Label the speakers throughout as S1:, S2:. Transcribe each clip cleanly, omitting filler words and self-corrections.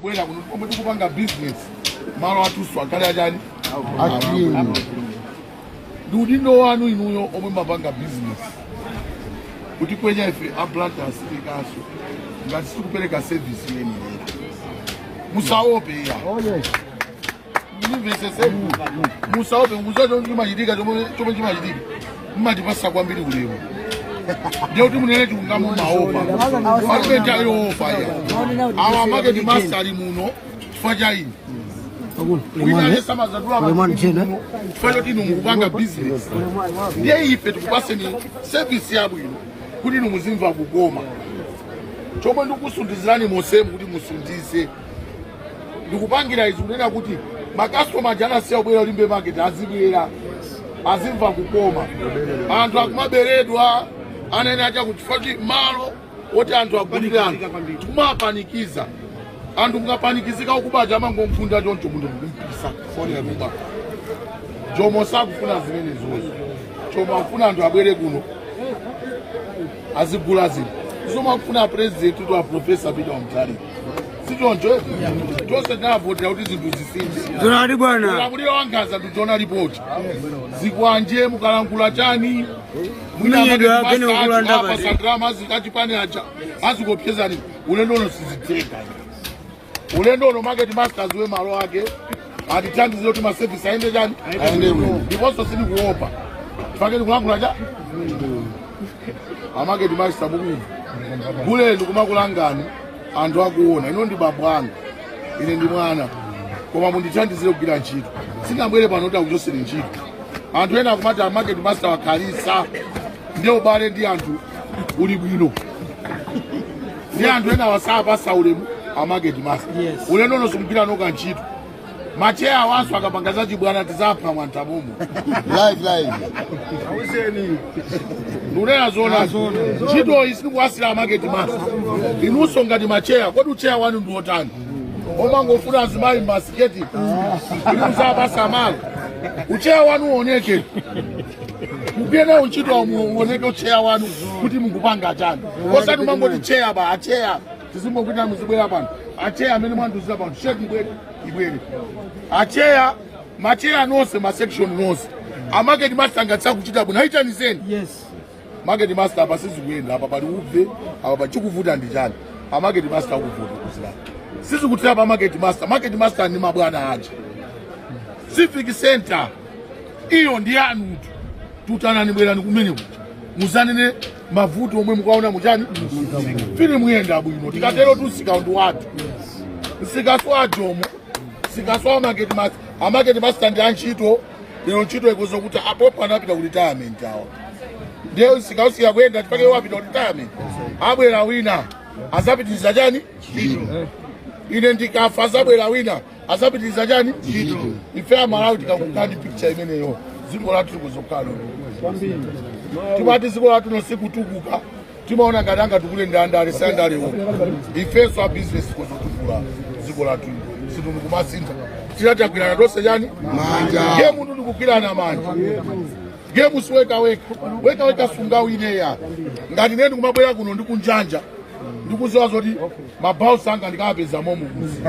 S1: Kubwera kuno pomwe tikupanga business, malo athunso akhale achani? A clean. Ndi udindo wanu inuyo omwe mapanga business kuti kwenya ife a Blantyre City Council ngati sitikupereka service yeniyeni. Musaope iya. Mumvesese, musaope. Mukuziwa chomwe chimachitika, chomwe chimachitika, mmatipasa kwambiri ulemu, ndiye kuti munene chilungamo maopa. Palibe nthawi yoopa iya. Awa market master ali muno chifukwa cha ine. Wina aliyense amazadula muno chifukwa choti inu mukupanga business, ndiye ife tikupaseni service yabwino kuti inu muzimva kukoma. Chomwe ndikusundizirani monsemu kuti musundize, ndikupangira izi kunena kuti makastoma aja anasiya kubwera Limbe Market azibwera, azimva kukoma. Anthu akumaberedwa, anene acha kuchifukwa kuti malo oti anthu agulire, anthu tikumapanikiza anthu. Mukapanikizika, ukubaja amangomfunda choncho munthu mukumpisa foni yakuba. Jomo sakufuna zimenezozo. Jomo akufuna anthu abwere kuno azigula zinthu zomwe akufuna president to a Professor Peter Mutharika. Sichoncho? Tonse tinavotera kuti zinthu zisinthe.
S2: Zonadi bwana.
S1: Ulamuliro wankhanza ndikuona ripoti zikwanje mukalankhula chani.
S2: Kumenyedwa, kene ukulanda pati.
S1: Pasandrama achipani aja azikopyezani. Ulendo uno sizitheka. Ulendo uno market masters we malo ake atithandize kuti ma service aende chani? Aende bwino. Ndiponso sindikuopa fake ndikulankhula cha a market master. Mukumva guleni kumakulangani, anthu akuona. Ino ndi bambo anga, ine ndi mwana, koma mundithandizire kugwira ntchito. Sindinabwere pano kuti akuchoseni ntchito. Anthu ena akumati a market master wakhalisa, ndiye ubale ndi anthu uli bwino, ndi anthu ena wasapasa ulemu a market master. Ulendo uno simugwira noka ntchito. Macheya awanso akapanga zachibwana tizapha mwantamumo.
S3: Live live.
S1: Ndikunena zona, ntchito iyi sindikuwasira market master. Inunso ngati macheya, kodi ucheya wanu ndi wotani? Omangofuna azimayi mmasiketi kuti muzapasa malo? Ucheya wanu uoneke, mupiyene ntchito, uoneke ucheya wanu kuti mukupanga chani, osati umangoti cheya ba acheya. Tizimbokuita muzibwera pano acheya amene mwanduzira pano, sheki ibwere, ibwere acheya, macheya nonse, ma section nonse. A market master ngatsa kuchita bwino, ayitanizeni. Market master, apa sizikuyenda, apa pali ubve, apa pachikuvuta ndi chani? A market master akuvuta kuzilapa, sizikuthera pa market master. Market master ndi mabwana aja. Civic center iyo ndi yanutu. Tutanani, bwerani kumene kuti muzanene mavuto omwe mukaona muchani fili muyenda bwino. Tikatero tusika ndi wathu, msikaso ajomo, sikaso a market master. A market master ndi antchito lero, ntchito ikuzo kuti apopo anapita ku retirement awa, ndiye msikausiya kuyenda chifukwa iwo apita ku retirement. Abwera wina azapitiriza chani? Ine ndikafa azabwera wina azapitiriza chani? Ife Amalawi tikakukhala ndi picture imeneyo, dziko lathu likuzokhala. Timati dziko lathu nosikutukuka, timaona ngati angatukule ndi andale. Si andalewo, ifenso a business kozotukula dziko lathu. Zinthu ndikumasintha, tinatagwirana tonse chani?
S3: Manja.
S1: Game ndikugwirana manja. Game si weka weka, weka weka sungawineya. Ngati ine ndikumabwera kuno ndikunjanja, ndikuziwa zoti mabausi anga ndikapeza momo kuzi.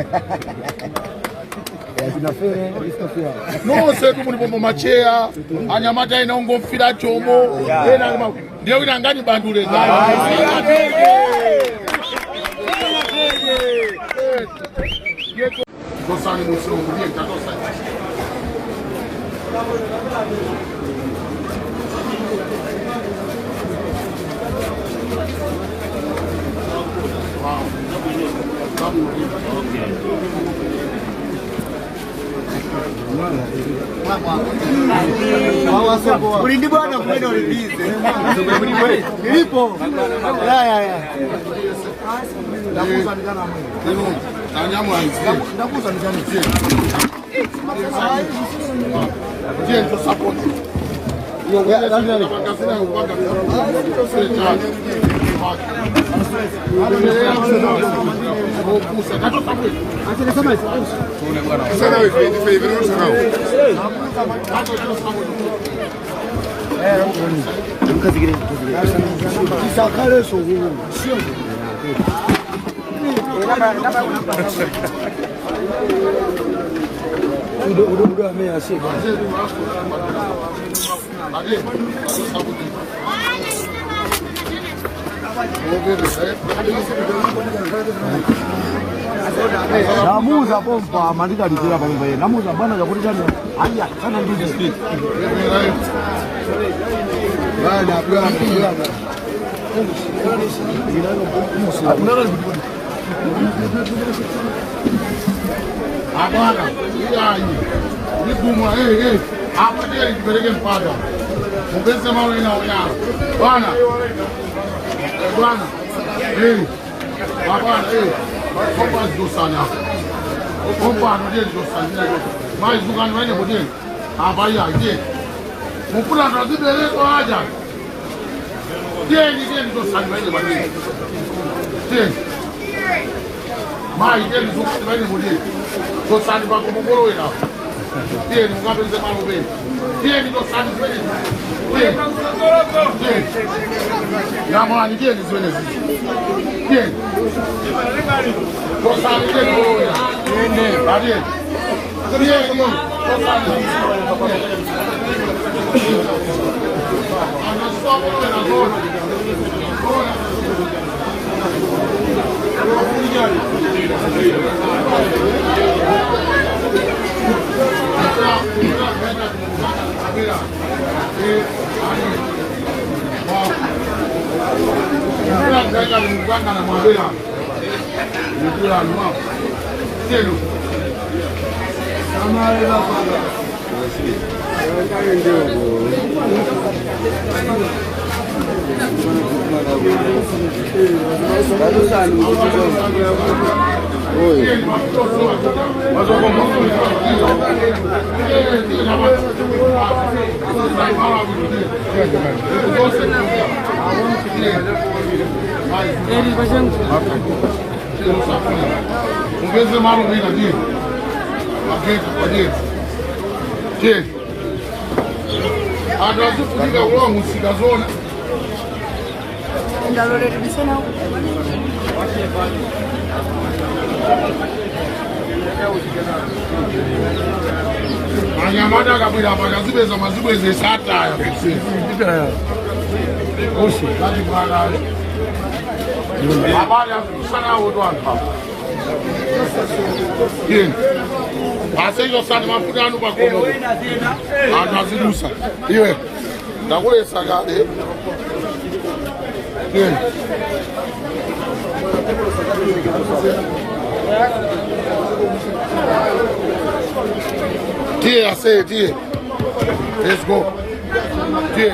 S1: Nonse tu mulipomo macheya, anyamata ena ungomfira chomo ena ndiye wina ngani bandule. Tosani musewu, ndiye tatosani.
S3: Ulindi bwana kumene ulibize. Nilipo. Ya ya ya. Ndakuza ndikana mwe.
S1: Inu tanyamula nzi.
S3: Ndakuza ndikana.
S1: Ndiye ndio support.
S3: Ya, ya, ya.
S4: Sana ife ife ife sana.
S3: Tisakhalenso kuku. Namuza pompa mandikalizira pamva yena. Namuza bwana chakuti chani. Aya sana ndize. Bwana bwana bwana.
S1: Abana, iyayi. Nigumwa apa tiyeni tipereke mpata. Mupeze malo ena oyala. Bwana. Bwana. Bwana Kompa zidosana. Kompa ano tiyeni zidosana. Mai zukani vaine kutiyeni. Apa iyayi tiyeni. Mufuna tazibereko aja. Tiyeni tiyeni zidosana vaine patiyeni. Tiyeni. Mai tiyeni zukani vaine kutiyeni. Zosani pakumukoloera. Tiyeni mukapeze malo penu. Tiyeni zosani zimenezi. Tiyeni. Tiyeni. Yamulani tiyeni zimenezi. Tiyeni. Zosani tiyeni kolowera. Tiyeni. Tiyeni. Zosani. Anasuwa kolowera zona. Zona. Mupeze malo mina ndiye. Mageta ndiye. Ndiye. Anthu azifunika kulowa musika zona. Anyamata akabwera apa akazipeza mazibweze sataya. Abale azikusanawo to anthu apa. Yini. Aseyosani mafuta anu pakomo. Anthu azidusa. Iwe. Ndakulesa kale. Yini. Tiye ase tiye. Let's go. Tiye.